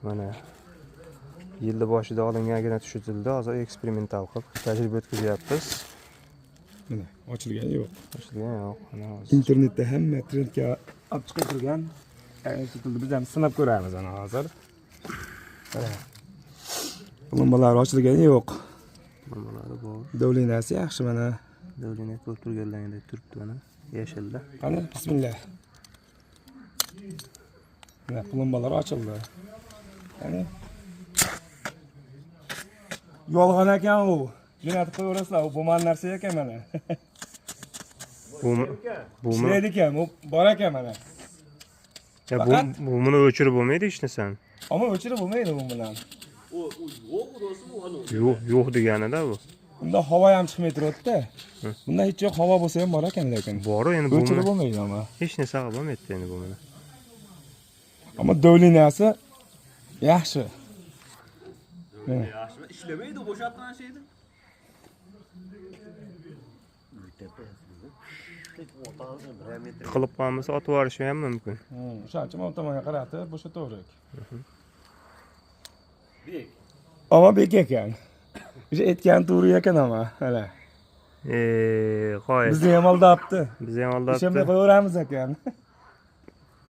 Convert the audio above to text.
Mana yilni boshida olingan огнетушитель da hozir eksperimental qilib tajriba o'tkazyapmiz. Mana, ochilgani yo'q. Ochilgani yo'q. Mana hozir. Internetda hamma trendga olib chiqib turgan institutni biz ham sinab ko'ramiz ana hozir. Mana. Plombalari ochilgani yo'q. Nimalari bor. Давление si yaxshi mana. Давление ko'rib turganlaringdek turibdi mana. Yashilda. Qani, bismillah. Mana, plombalar ochildi. Qani. Yolg'on ekan u. Jo'natib qo'yaverasizlar, u bo'lmagan narsa ekan mana. Bu bu Ishlaydi ekan, u bor ekan mana. Ya bu buni o'chirib bo'lmaydi hech narsani. Ammo o'chirib bo'lmaydi bu bilan. U yo'q do'stim, u anu. Yo'q, yo'q deganida bu. Bunda havo ham chiqmay turadi-da. Bunda hech yo'q, havo bo'lsa ham bor ekan lekin. Bor endi bu. O'chirib bo'lmaydi ammo. Hech narsa qilib bo'lmaydi endi bu bilan. Ammo давление si yaxshi. Yaxshi, ishlamaydi, bo'shatgan şeydi. Tiqilib qolmasa otib yuborishi ham mumkin. O'shaning uchun bu tomonga qaratib bo'shataverik. Bek. Ammo bek ekan. O'sha aytgani to'g'ri ekan ammo, mana. Qo'y. Bizni ham aldabdi. Bizni ham O'shanday aldabdi. qo'yaveramiz ekan.